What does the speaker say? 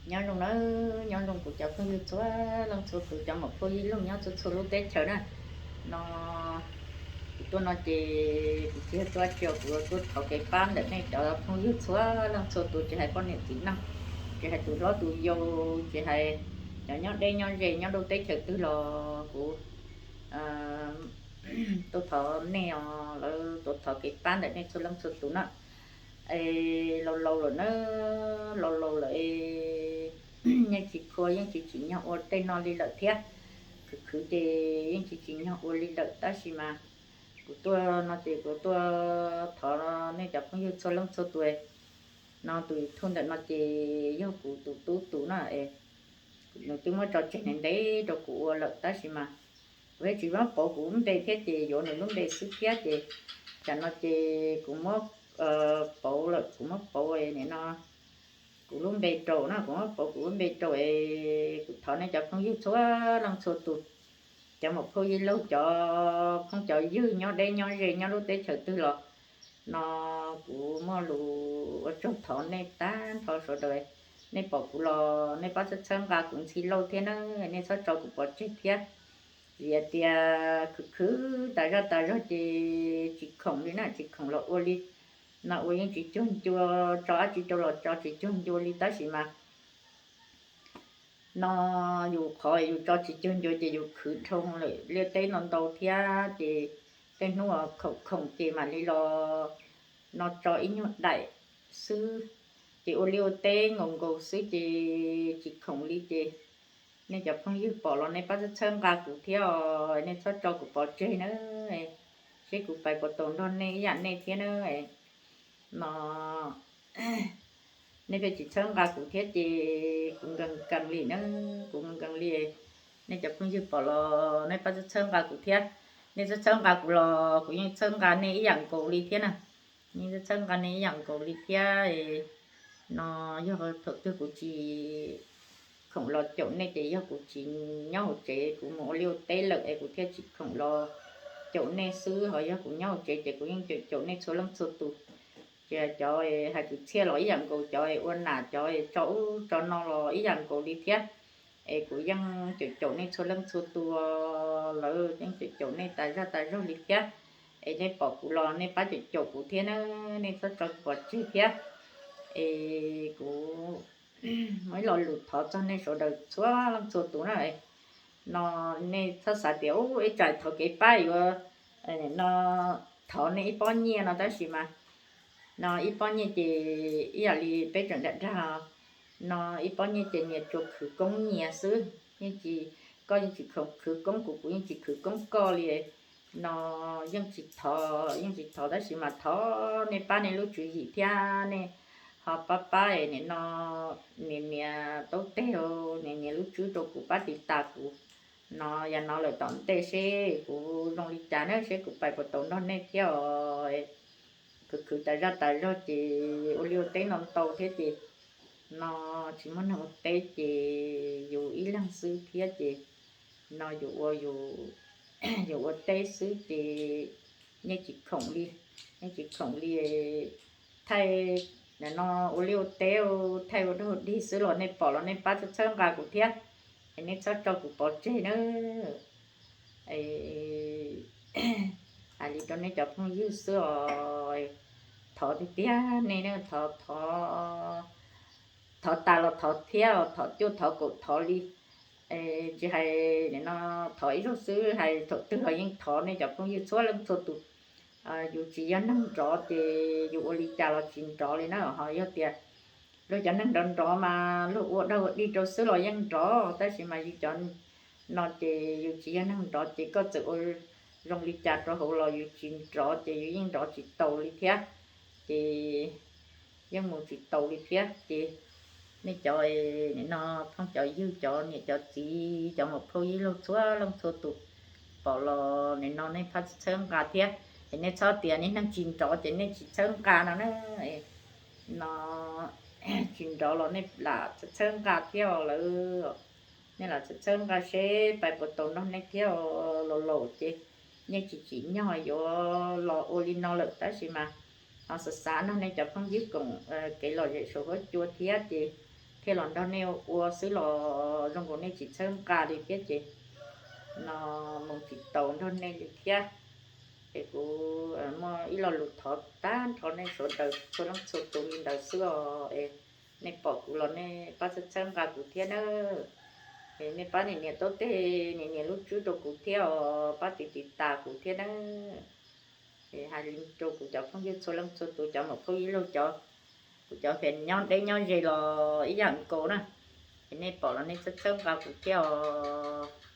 Nyob zoo nawb, nyob zoo kuv cov phooj ywg txhua leej txhua tus, cov muam phauj yij laug nyob txhua txhua lub teb chaws na. No kuv tuaj no ces kuv tsis yog tuaj tso, kuv tuaj thov kev pab ntawm nej cov phooj ywg txhua leej txhua tus, tsis hais poj niam txiv neej, tsis hais tus hlob tus yau, tsis hais cov nyob deb nyob ze nyob rau teb chaws twg los kuv tuaj thov nej os, lawv tuaj thov kev pab ntawm nej txhua leej txhua tus na. Es laus laus lawm na, laus laus lawm es yeej tsis khua, yeej tsis tsim nyog ua tej no li lawm thiab. Khwv khwv ces yeej tsis tsim nyog ua li lawm, tab sis mas kuv tuaj no ces kuv tuaj thov nej cov phooj ywg txhua leej txhua tus. No tus YouTube ntawm no ces yog kuv tus tub tus na es, nws twb muab tso tseg ntev ntev rau kuv ua lawm, tab sis mas kuv yeej tsis muab pauv kuv lub npe thiab ces yuav nws lub npe xwb thiab ces tam no ces kuv muab pauv lawm, kuv muab pauv nim no kuv lub npe rau na, kuv muab pauv kuv lub npe rau es kuv thov nej cov phooj ywg txhua leej txhua tus, cov muam phauj yij laug, cov phooj cov ywg nyob deb nyob ze nyob lub teb chaws twg los no kuv muaj lus ua tsaug thov nej tag nrho sawv daws. Nej pom kuv los nej pab txhawb txhawb nqa kuv ntxhi lauj thiab na, nej txhob tso kuv pov tseg thiab. Vim tias khwv khwv tas zaj tas zog ces tsis khoom li na, tsis khoom los ua li no ua yeej tsis cuag ncua, tso dab tsi rau los tso tsis cuag ncua li, tab sis mas no yus qhov yus tso tsis cuag ncua ces yus khwv dhau lawm liaj teb no ntau thiab ces tej hnub khoom khoom ces mam li los no tso ib nyuag daim xwb, ces ua liaj ua teb nkaus nkaus xwb ces tsis khoom li ces nej cov phooj ywg pom los nej pab txhawb txhawb nqa kuv thiab os, nej txhob tso kuv pov tseg na, seb kuv pais puas tau nrog nej ib yam nej thiab na. No nej pheej tsis txhawb nqa kuv thiab ces kuv nkees nkees li na, kuv nkees nkees li. Nej cov phooj ywg pom los nej pab txhawb txhawb nqa kuv thiab, nej txhawb txhawb nqa kuv los kuv yeej txhawb nqa nej ib yam nkaus li thiab na, yeej txhawb txhawb nqa nej ib yam nkaus li thiab. No yog thaum twg kuv tsis khoom los caum nej ces yog kuv tsis nyob hauv tsev, kuv mus ua liaj ua teb lawm es kuv thiaj tsis khoom los caum nej xwb, ho yog kuv nyob hauv tsev ces kuv yeej caum caum nej txhua leej txhua tus. Ces cov hais kwv txhiaj los ib yam nkaus, cov ua nam cov tso ub tso no los ib yam nkaus li thiab. Es kuv yeej caum caum nej txhua leej txhua tus, lawv yeej caum caum nej tas zaj tas zog li thiab. Es nej pom kuv los nej pab caum caum kuv thiab na, nej txhob tso kuv pov tseg thiab. Es kuv muaj ib lo lus thov txog nej sawv daws txhua leej txhua tus na. No nej txhob xav tias ib tsam thov kev pab yuav no thov nej ib pob nyiaj no, tab sis mas no ib pob nyiaj ces ib yam li peb tseem dag dag, no ib pob nyiaj ces nyias tsuas khwv koob nyias xwb, yeej tsis, koj yeej tsis khwv koob kuv, kuv yeej tsis khwv koob koj li. No yeej tsis thov, yeej tsis thov, tab sis mas thov nej pab nej lub tswv yim thiab nej ho pab pab es nim no nias nias taub teg, nias nias lub tswb rau kuv, pab tiv tas kuv. No yam no lawm tom ntej seb kuv zoo li cas na, seb kuv pais puas tau nrog nej thiab os. Khwv khwv tas zaj tas zog ces ua liaj ua teb no ntau thiab ces no tsis muaj neeg ua teb ces yus ib leeg xwb thiab ces no yus ua, yus ua teb xwb ces yeej tsis khoom li, yeej tsis khoom li. Thaij no ua liaj ua teb, thaij ua dog dig xwb los nej pom los nej pab txhawb txhawb nqa kuv thiab, es nej txhob tso kuv pov tseg na. Hais li rau nej cov phooj ywg xwb os, thov tiag tiag nej, thov, thov, thov tas los thov thiab, thov cuaj thov kaum thov li. Tsis hais no thov ib zaug xwb, hais thaum twg los yeej thov nej cov phooj ywg txhua leej txhua tus. Yus tsis yog neeg nrov ces yus ua li cas los tsis nrov li na, ho yog tias luag cov neeg nrov nrov mas luag ua dog ua dig rau xwb los yeej nrov, tab sis mas yus cov no ces yus tsis yog neeg nrov ces koj txawm ua zoo li cas rau hauv los yus tsis nrov ces yus yeej nrov tsis taus li thiab, ces yeej mus tsis taus li thiab ces nej cov nim no phooj cov ywg, cov niam cov txiv, cov muam phauj yij laug txhua leej txhua tus pom los nim no nej pab txhawb nqa thiab, es nej txhob tias nej neeg tsis nrov ces nej tsis txhawb nqa no na. No tsis nrov los nej lam txhawb nqa thiab lawm, nej lam txhawb nqa seb pais puas tau nrog nej thiab os. Laus laus ces yeej tsis tsim nyog yuav los ua li no lawm, tab sis mas ho xav xav nrog nej cov phooj ywg koom kev lom zem saum huab cua thiab ces thiaj los nrog nej ua xwb los zoo nkaus nej tsis txhawb nqa li thiab ces no mus tsis taus nrog nej li thiab. Es kuv muaj ib lo lus thov tag nrho nej sawv daws txhua leej txhua tus li ntawd xwb os. Es nej pom kuv los nej pab txhawb txhawb nqa kuv thiab nawb. Es nej pab nias nias taub teg, nias nias lub tswb rau kuv thiab os, pab tiv tiv tas kuv thiab nawb. Es hais li rau kuv cov phooj ywg txhua leej txhua tus, cov maum phauj ib leeg, cov, kuv cov fans nyob deb nyob ze los ib yam nkaus na. Es nej pom los nej txhawb txhawb nqa kuv thiab os.